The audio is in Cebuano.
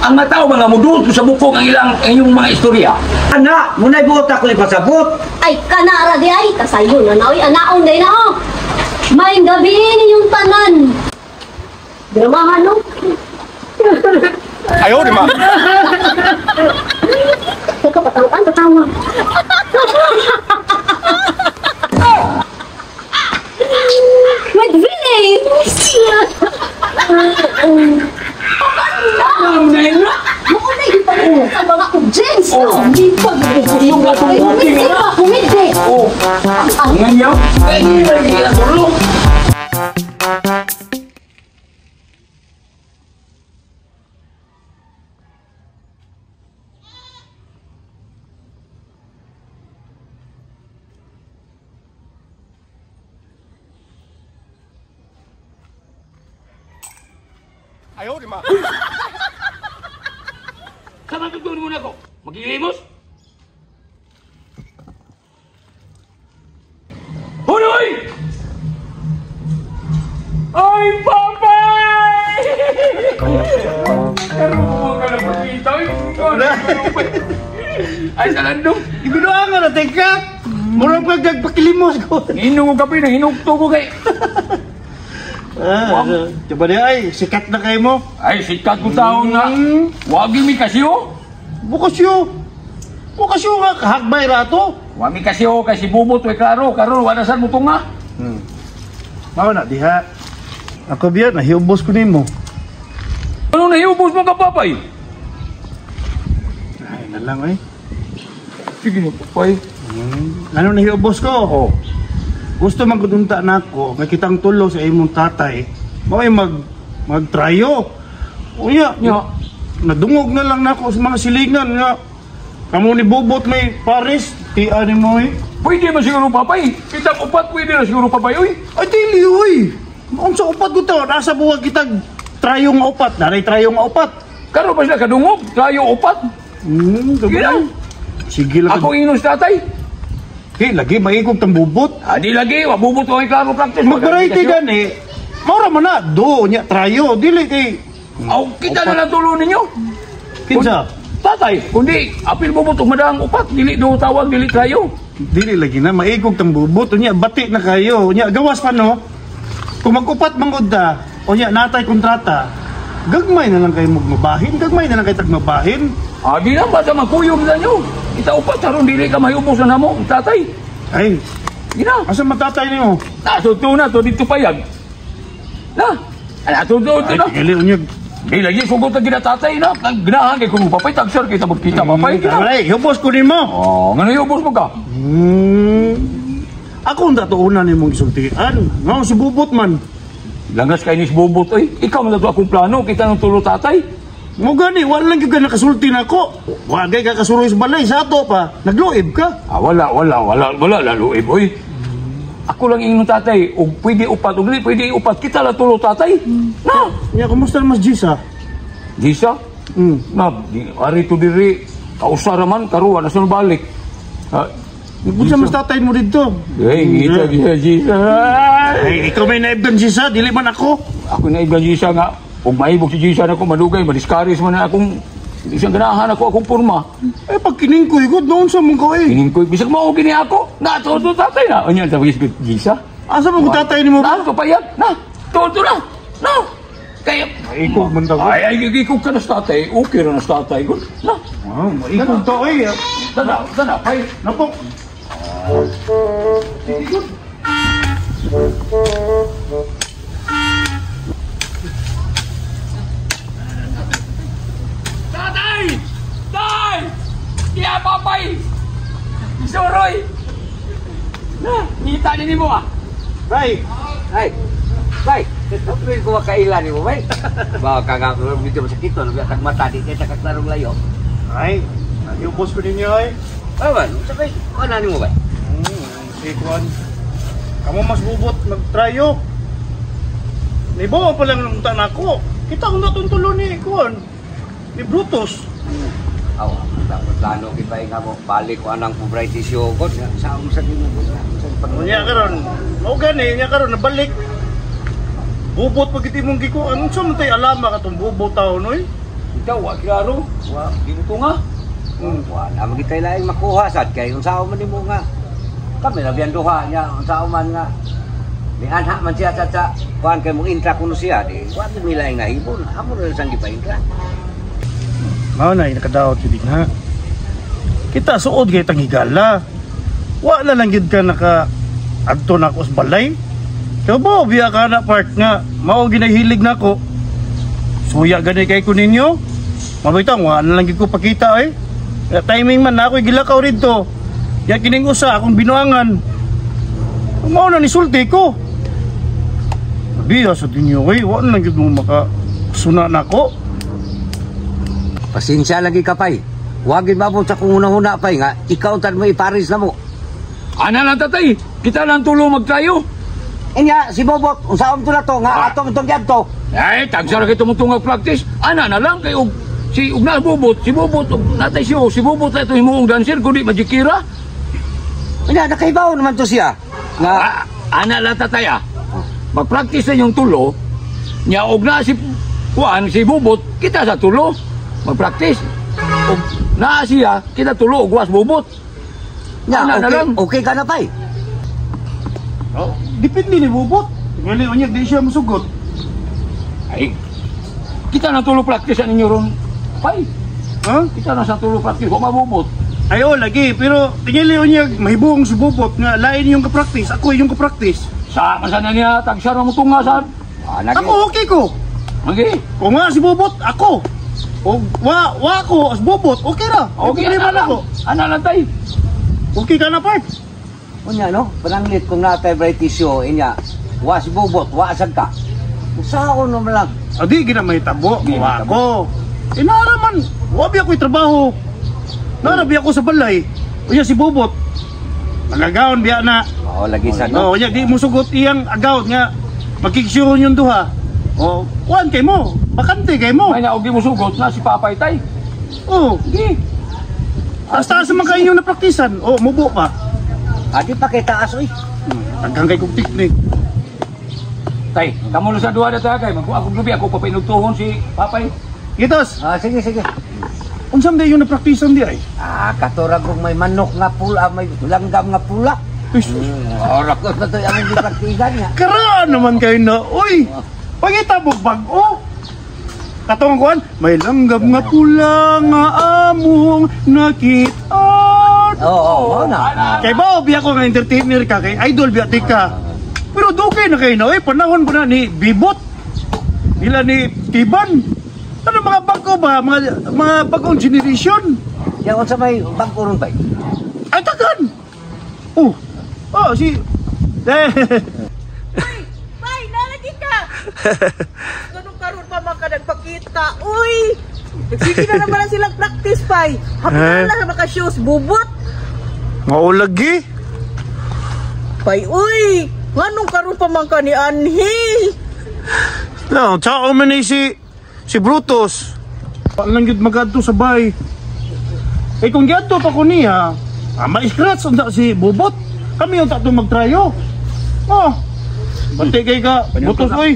Ang mga tao mga mudulto sa bukog ang ilang ang inyong mga istorya. Ana, muna'y buot ako ipasabot. Ay, kanara di ay, kasayon na naoy, anaon day na oh. May gabi ninyong tanan. Dramahan no? Ayaw, di ba? Teka, patawan, patawa. With feelings! Mauna yung pag sa mga audience, no? Kusog na itong booking, Kumindi ano? pa, kumindi! Oh. Ang ganyan. Ay, lagi na tulong. Ayaw, di ba? Sama tutuin muna ko. Magilimos? Hunoy! Ay, papay! Karoon ka na pagkita. Ay, sa landong. Ibinuangan na, teka! Murag ka nagpakilimos ko. Nginom ko kape, nanginukto ko kay... Ah, diba di ay, sikat na kayo mo. Ay, sikat ko taon na. Wagi mi kasyo. Bukas yun. Bukas yun nga, kahakbay rato. Wami kasyo kay si Bubot way klaro. Karon wala saan mo tunga. Mao na, diha. Ako biya, nahiubos ko nimo. Ano nahiubos mo ka, papay? Ay, na lang eh. Sige na, papay. Ano nahiubos ko? Oh. Gusto magudunta na ako, nga kitang tulo sa imong tatay. Mao ay magtrayo. Unya, Nya. nadungog na lang nako sa mga silingan nga. Kamo ni Bubot may Paris, tiya ni mo eh. Pwede man siguro, papay. Kitang upat, pwede na siguro, papay. Uy, Ay, dili, uy! Unsa upat ko to? Nasa buwag kitag trayong upat. Naray trayong upat. karon pa sila kadungog. Tayo upat. Sige Sige lang. Sige lang. Ako inos tatay. Okay, lagi maikog tang bubot. Adi lagi, mabubot ko ang klaro practice. Magvariety gani. Maura man na, do, nya, trayo. Dili kay, Aw, kita na lang tulo ninyo. kinsa? Tatay, kundi apil bubot og madang upat, dili do tawag, dili tayo. Dili lagi na, maikog tang bubot. Unya, bati na kayo. Unya, gawas pa no. Kung mag-upat mangod ta, unya, natay kontrata, gagmay na lang kayo magmabahin, gagmay na lang kayo tagmabahin. Adi na basta magkuyog na nyo. Kita upat aron dili ka mahubos na namo, tatay. Ay, Gina. asa matatay niyo? Nasunto na to dito payag. Na. Ala to Ay, na. tingali, unya. Di lagi sugot na ginatatay na. Ginahan kay kung papay tagsar kita magkita papay. Gina. Aray, hubos ko nimo. Oh, ngano yubos mo ka? Ako ang datuunan nimong gisultian. Nga si Bubot man. Langas kay ni bubot oy. Ikaw man dato akong plano kita ng tulo tatay. Mo gani wala lang gyud ka nakasulti nako. Wagay ka kasuroy sa balay sa ato pa. Nagluib ka. Ah, wala wala wala wala lalo eh, boy. Ako lang ingon tatay, og pwede upat og dili pwede upat kita la tulo tatay. Na. Nya kumusta naman si Gisa? Gisa? Na, di, ari to diri. Kausa raman karon wala sa balik. Ha, Unsa mas tatay mo didto? Hey, ngita gisa Gisa. Ay, ikaw may naibgan Gisa, dili man ako. Ako na ibang Gisa nga. Ug mahibog si Gisa nako madugay, madiscourage man na akong isang ganahan ako akong porma. Eh pag kiningkoy ko, noon sa mong ko eh. Kiningkoy bisag mao gini ako. Na to tatay na. Unya sa gis Gisa. Asa mo ko tatay nimo Na ba? to payag. Na. To na. Na. Kaya Maikog man ta ko. Ay ay ikog ka na sa tatay. Okay ra na sa tatay ko. Na. Ah, maikog to eh. Tana, tana pay. Napo. Tatay! Tay! Kaya papay! Isuroy! Na, ngita ni mo ah. Bay, Ay, bay, kapil ko makailan nimo, bay. Baka nga medyo masakit to, nabiya kag mata di kay kaklarong layo. ay, nahiubos ko ninyo eh. Ay man, sabay, ano nimo bay? Si Juan. Kamu mas bubot magtrayo. Nibawa pa lang ng ako. Kita kong natuntulo ni Juan. Ni Brutus. Aw, dapat plano gid bay nga mo balik ko anang pobrity siyo ko sa sa nimo sa pag Unya karon, mao gani unya karon nabalik. Bubot pag iti mong gikuan, unsa man tay alama katong bubot taon oy? Ikaw, wa klaro. Wa ginutunga. Wa na magitay laing makuha sad kay unsaon man nimo nga kami ra biyan duha nya unsaon man nga mianha man siya sa kuan kay mo intra kuno siya di wa gyud mi laing nahibon amo ra sang gipaintra. Mao na nakadaot jud na. Kita suod kay tang higala. Wa na lang gyud ka naka adto na ako sa balay. Kaya ba biya ka na part nga mao ginahilig nako. Suya gani kay ko ninyo. Mabitang wa na lang gyud ko pakita eh. Kaya timing man na ako'y gilakaw rito. Ya kining usa akong binuangan. Mao na nisulti ko. Biya sa dinyo eh, wa na lang gyud mo maka suna nako. Pasensya lagi ka pay. Wa gyud mabot sa kung hunahuna pay nga ikaw tad mo iparis na mo. Ana lang tatay, kita lang tulong magtayo. Inya si Bobot unsaon to na to nga atong itong giadto. Ay, tagsa ra kay tumutungag practice. Ana na lang kay og si og na bubot, si bubot og natay siyo, si bubot na ito himuong dancer kundi majikira. Inya nakaibaw naman to siya. Nga Ah, ana lang tatay ah. Magpractice na yung tulo, nya og na si kuan si bubot, kita sa tulo. Magpractice. Og naa siya, kita tulo og was bubot. nya Ana na okay, lang. okay ka na pay. Oh, depende ni Bubot. Tingali unya di siya musugot. Ay, kita na tulo practice sa ninyo ron. Pay, Ha? kita na sa tulo practice, wa mabubot. Ay oh, lagi, pero tingali unya mahibuong si Bubot nga lain yung ka-practice, ako yung ka-practice. Sa man sana niya, tagsa ra mo tunga sa. Ana Ako okay ko. Okay. Kung nga si Bubot, ako. O wa wa ako as Bubot, okay ra. Okay, May ana problema na lang. ako. Ana lang tay. Okay ka na part. Unya no, pananglit kung natay bright tissue inya wa si Bobot, wa sad ka. Unsaon naman lang. Adi gina may tabo, Di wa mahitabo. ako. Inara man, wa biya ko'y trabaho. Nara biya ko sa balay. Unya si Bubot. Nagagaon biya na. Oh, lagi sad no. No, unya di mo sugot iyang agaw nga magkiksyon yung duha. O, kuan kay mo, bakante kay mo. May naog di mo sugot na si Papay tay. Oh, Sige. taas-taas naman kayo yung napraktisan. Oh, mubo pa. Adi pa kay taas oy. Hanggang kay kong teknik. Tay, kamo lang sa duha na tayo kay magkuha akong lubi ako papainugtuhon si Papay. Gitos, Ah, sige sige. unsam day yung napraktisan di ay? Ah, katurag kong may manok nga pula, may langgam nga pula. Uy, Ora ko na to among gipraktisan nga. karaan naman kayo na, uy! Pangita mo bag-o! Katong kuan, may langgam nga pula nga among nakita. Oo, oh, oh, na. Kay ba, biya ko nga entertainer ka, kay idol biya ti ka. Pero dugay na kayo na, uy, panahon pa na ni Bibot, nila ni Tiban. Ano mga bago ba? Mga bagong generation. Ya unsa may bag-o ron bay? Ay, tagan! Oh, oh, si... Eh, Bay, nalagi ka! Ganun karon pa man ka nagpakita. Uy! Nagsige na naman lang silang practice, Bay. Hapit Eh? na lang maka-shoes, bubot. Maulagi. Bay, uy! Nganong karon pa man ka ni Anhi? No, tsaka man ni si Brutus. Paano lang yun magadto sa bay? Eh kung giadto pa ko niya, ma-scratch unta si Bubot. Kami unta itong magtrayo. Oh, bati kay ka, Brutus oy.